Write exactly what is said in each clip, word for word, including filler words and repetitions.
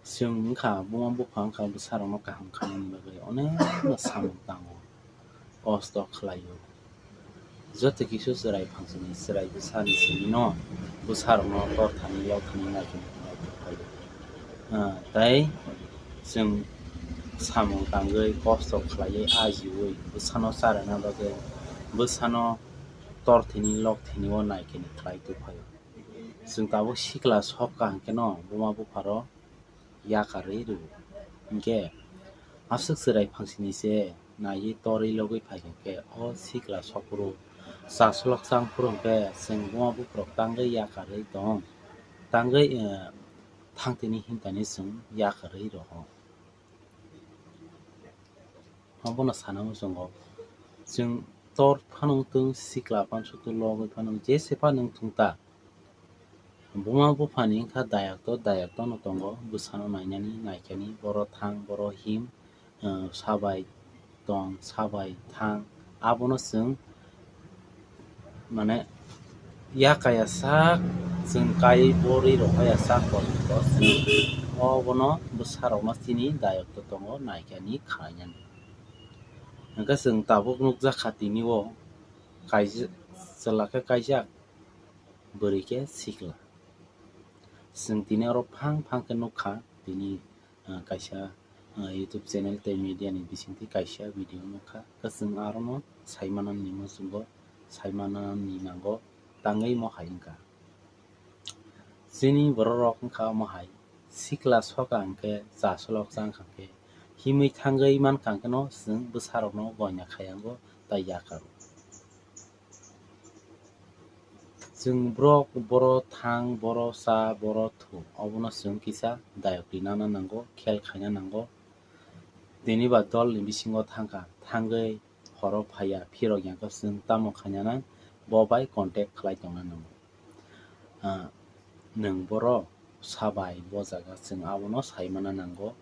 Chwng wngkha, buma bupha wngkha, bwsarokno kaham khainani bagwi onekno samung tango, kosto khlaio. Joto kisu chwrai phangsini, chwrai bwsani sinino bwsarokno torthani, yokthani naikhe naikhe phaio. Ah, tai chwng samung tangwi, kosto khlaiwi, ajiui bwsano charwna bagwi, bwsano torthini, lokthini o naikhe ni khlai tongphaio. Chwng tabuk sikla sok kaham kheno buma bupharo yakarwi rw-, hinkhe aswk chwrai phangsini se naiwi torwi logwi phaikha khe o sikla sokphuru chasolok changphuru hinkhe chwng buma bupharok tangwi yakarwi tong, tangwi, eh, thangtini himtani chwng yakarwi rohor. Obono sana muchungo chwng tor phano wngtwng, sikla phano wngtwng, logwi phano wngtwng, jese phano wngtwng ta. Buma buphani wngkha dayokto, dayoktono tongo, bwsano nainani, naikani, boro thang, boro him, ah, sabai tong, sabai thang, abono chwng, mane, yakaya sak chwng kai borwi rokha ya sak porjonto chwng obono bwsarokno chini dayokto tongo, naikani, khainani. Hwnkhe chwng tabuk nukjakha tini o kaisa chwla khe kaijak, bwrwi khe sikla. Chwng tini oro phang phang khe nukha, tini, ah, kaisa, ah, YouTube channel tei media ni bisingtwi kaisa video nukha. Khe chwng arono saimanani muchungo, saimanani nango, tangwi mohai wngkha. Chini bororok wngkha omo hai, sikla soka hwnkhe, chasolok chang kha khe, himwi thangwi mankha hwnkhe no chwng bwsarokno goina khaiyango tai yakaro. Chwng borok, boro thang, boro cha, boro thu, obono chwng kisa dayok rinana nango, khel khaina nango. Tini ba dolni bisingo thangkha, thangwi horo phaiya, phirok yangkha chwng tamo khaina nang, bo bai contact khlai tongna nango. Ah, nwng boro sabai bo jaga chwng abono saimana nango.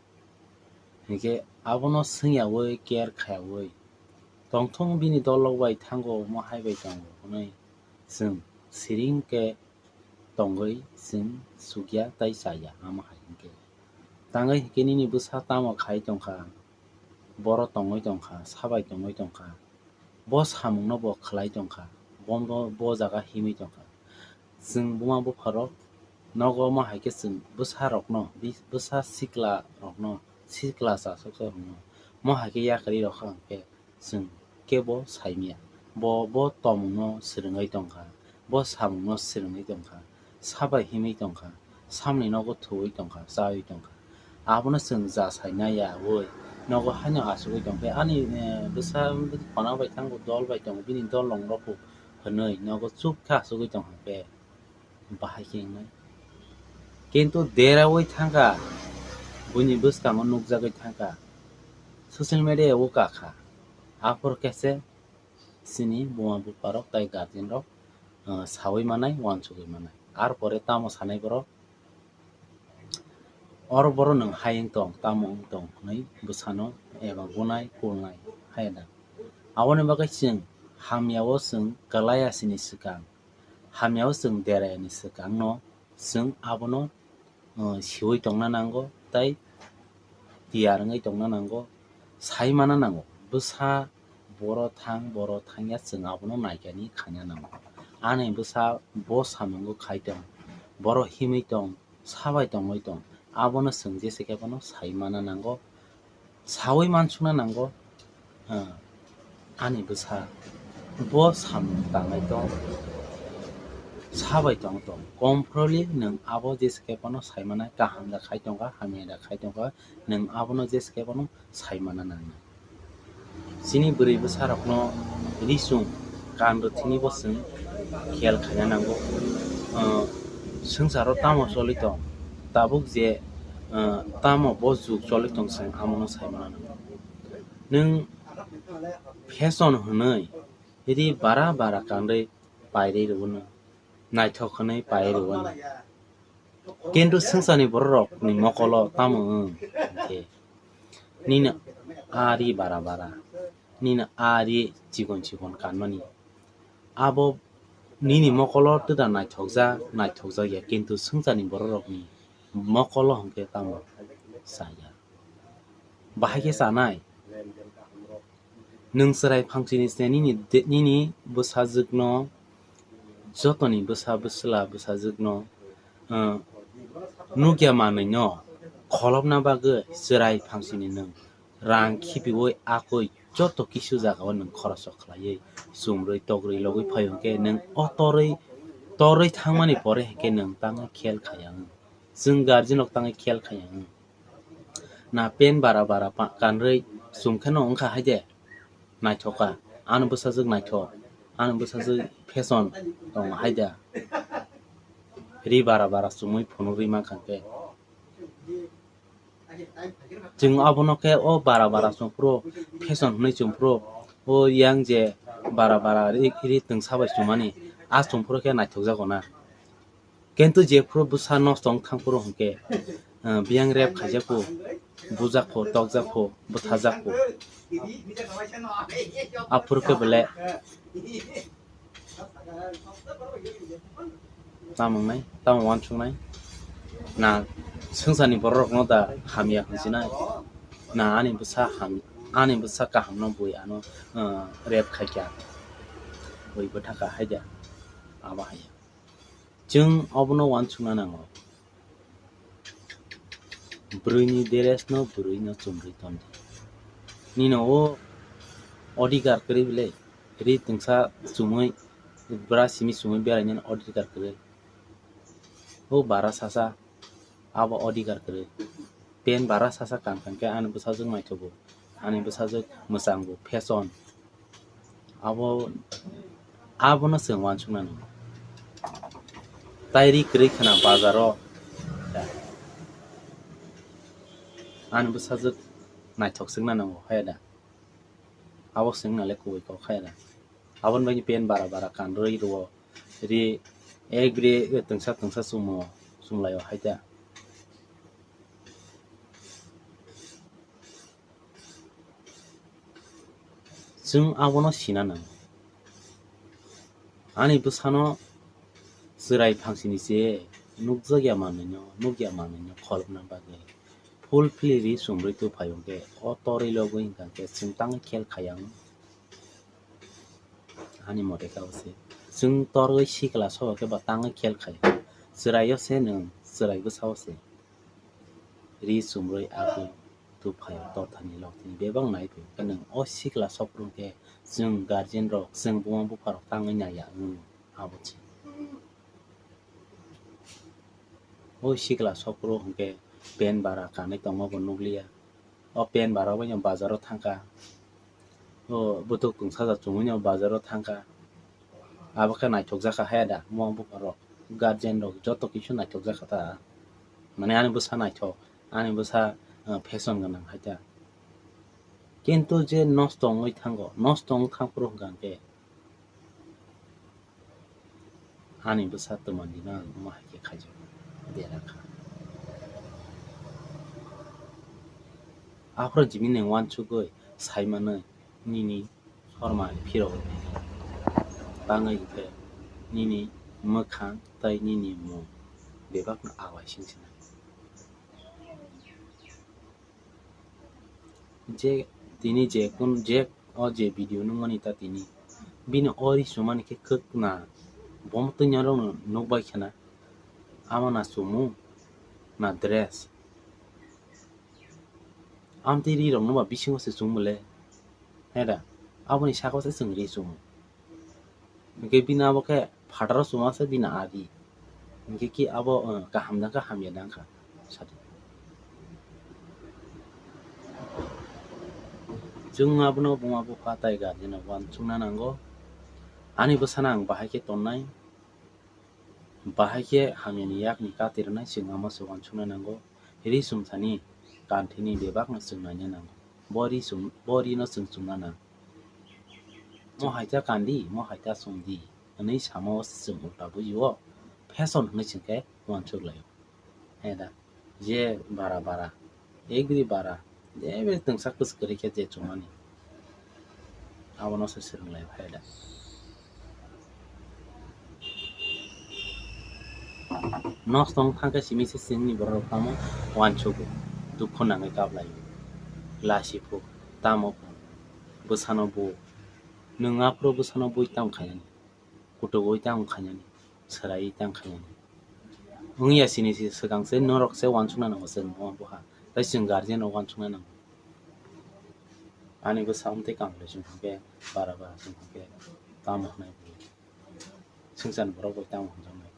Hinkhe abono swngyawi care khayawi tongthung bini dolok bai thango, omo hai bai tongo hwnwi chwng siring khe tongwi chwng sukya tai chaya, amo hai hinkhe. Tangwi hinkhe nini bwsa tamo khai tongkha, boro tongwi tongkha, sabai tongwi tongkha, bo samungno bo khlai tongkha, bono bo jaga himwi tongkha. Chwng buma bupharok nogo omo hai khe chwng bwsarokno, bi-, bwsa siklarokno, sikla chasoksarokno mo hai khe yakarwi rokha hwnkhe, chwng kebo saimya. Bo, bo tomungno swrwngwi tongkha, bo samungno swrwngwi tongkha, sabai himwi tongkha, samni nogo thuwi tongkha, chawi tongkha. Abono chwng ja sai naiyawi nogo haino achugwi tongkhe, ani, eh, bwsa khona bai thango, dol bai tongo, bini dol longrokbo hwnwi nogo chuk khe achugwi tongkha khe. Bahai khe wngnai. Kintu deraui thangkha, buini bwskango nukjagwi thangkha, social media o kakha. Aphuru khe se chini buma bupharok tai guardian rok, ah, saui manai, uansugui manai. Ar pore tamo sanai borok, oro borok nwng hai wng tong, tamo wng tong hwnwi bwsano eba gunai, kulnai, haiya da. Aboni bagwi chwng hamyao chwng kwlaiya chini swkang, hamyao chwng derayani swkangno chwng abono, uh, siui tongna nango tei tiyar wngwi tongna nango, sai mana nango. Bwsa boro thang, boro thangya, chwng abono naikani khaina nango. Ani bwsa bo samungo khai tong, boro himwi tong, sabai tongwi tong, abono chwng jese khe bono sai mana nango, saui mansukna nango. Ah, ani bwsa bo samung tangnai tong, sabai tong tong, komproli nwng abo jese khe bono sai mana, kaham da khai tongkha, hamya da khai tongkha, nwng abono jese khe bono sai mana nangnai. Chini bwrwi bwsarokno risung kan rwthwini bo chwng khel khaina nango. Ah, swngcharo tamo choli tong, tabuk je, ah, tamo bo jug choli tong, chwng amono sai mana nango. Nwng fashion hwnwi ri bara bara kanrwi pairwi rwno, naithok hwnwi pairwi rwno. Kintu swngcharni bororokni mokolo tamo wng khe, nini a ri bara bara, nini a ri chikon chikon kanmani, abo nini mokolo twda naithokjak, naithokjak ya, kintu swngcharni bororokni mokolo hwnkhe tamo chaya. Bahai khe chanai. Nwng chwrai phangsini se nini de-, nini bwsajwkno, jotoni bwsa bwsla bwsajwkno, uh, nukya manwino kholopna bagwi chwrai phangsini nwng rang khibiui akoi joto kisu jagao nwng khoroso khlaiwi chumrwi togrwi logwi phaio hwnkhe nwng o torwi, torwi thangmani pore hwnkhe nwng tangwi khel khaya wng. Chwng guardian rok tangwi khel khaya wng. Na pen bara bara pa-, kanrwi chum kheno wngkha hai de. Naithok kha. Ani bwsajwk naithok. Ani bwsajwk fashion tongo hai de. Ri bara bara chumui phunugwi mankha khe. Chwng abono khe o bara bara chum phuru fashion hwnwi chum phuru o yang je bara bara ri, ri twngsa bai chumani a chum phuru khe naithokjago na. Kintu jephuru bwsa nosto wng thang phuru hwnkhe, ah, biyang rep khaijak kho, bujak kho, tokjak kho, bwthajak kho. Aphuru khe belai tamo wngnai, tamo uansuknai. Na swngcharni bororokno da hamya hwnsinai? Na ani bwsa ham-, ani bwsa kahamno bui ano, ah, rep khaikha, bui bwthakha hai da? Abo hai. Chwng obono uansukna nango. Bwrwini dress no bwrwi no chumrwi tondi. Nino o odhikar kwrwi bwle, ri twngsa chumui, bwra simi chumui berainani odhikar kwrwi. O bara sasa abo odhikar kwrwi. Pen bara sasa kan kan khe ani bwsajwk naithogo. Ani bwsajwk mwchango, fashion. Abo, abono chwng uansukna nango. Tai ri kwrwi khwna bazaro. Ani bwsajwk naithok swngna nango, haya da? Abo swngna le kubui kok, haya da? Aboni bagwi pen bara bara kanrwi rwo. Ri ek bri twngsa twngsa chumo, chumlaio, hai da? Chwng abono sina nango. Ani bwsano chwrai phangsini se nukjakya manwino, nukya manwino kholopna bagwi full fili ri chumrwi tubuphaio hwnkhe o torwi logwi hwnkha khe chwng tangwi khel khaya wng. Ani mote khe abo se. Chwng torwi sikla sobo khe ba tangwi khel khaya. Chwraio se nwng, chwrai bwsao se. Ri chumrwi agwi tubuphaio torthani loktini bebak nai twi khe nwng o sikla sokphuru khe chwng guardian rok, chwng buma bupha rok tangwi naiya wng abo se. O sikla sokphuru hwnkhe pen bara kanwi tongma bo nukliya. O pen bara bai no bazaro thangkha. O bwthwk tungsajak chumui no bazaro thangkha. Abo khe naithokjakha haya da, buma bupha rok, guardian rok joto kisu naithokjakha ta. Mane ani bwsa naithok, ani bwsa, ah, fashion gwnang hai ta. Kintu je nosto wngwi thango, nosto wng thang phuru hwnkha hwnkhe ani bwsa twmandino ang omo hai khe khaijago, dera kha. Aphuru jimini uansugwi saimanwi nini sorma phirogwi phaikha. Bangwi hwnkhe nini mwkhang tei nini mung bebakno awaising sinai. Je tini je kun je o je video nukmani ta tini bini o ri chumani khe kwk na, bomo twi norokno nukbai khana, amo na chumung na dress. Amtwi ri rokno ba bisingo se chumung le, heda, aboni saka se chwng ri chumung. Hwnkhe bini abo khe phataro chuma se bini adi. Hwnkhe ki abo, uh, kaham da khe hamya da wngkha. Sadi. Chwng abono buma bupha tai guardian rok uansukna nango. Ani bwsano ang bahai khe tonnai. Bahai khe hamyani yakni kati rwnai chwng amo se uansukna nango. Ri chumsani kanthini bebakno chwng naina nango. Bo ri chum-, bo rino chwng chumna nang. Mo hai ta kandi, mo hai ta songdi hwnwi samo se chwng ulta bujio. Fashion hwnwi chwng khe uansuk laio. He da, je bara bara, ek bri bara, je bri twngsa kwchwk kwrwi khe je chumani. Abono se swrwng lai phai da. Nosto wng thang khe simi se chini borok rok tamo uansugo, dukhu nangwi kap laio, lasi phu, tamo phu, bwsano bu, nwng aphuru bwsano bui tamo khainani, kutuk ui tamo khainani, swrai tamo khainani. Wngya sini se swkang se norok se uansukna nango chwng mama bupha, tei chwng guardian rok uansukna nango. Ani bwsa wng tei kanglai chwng khe bara bara chwng khe tamo hwnwi swngcharni borok bai tamo hwnjaknai.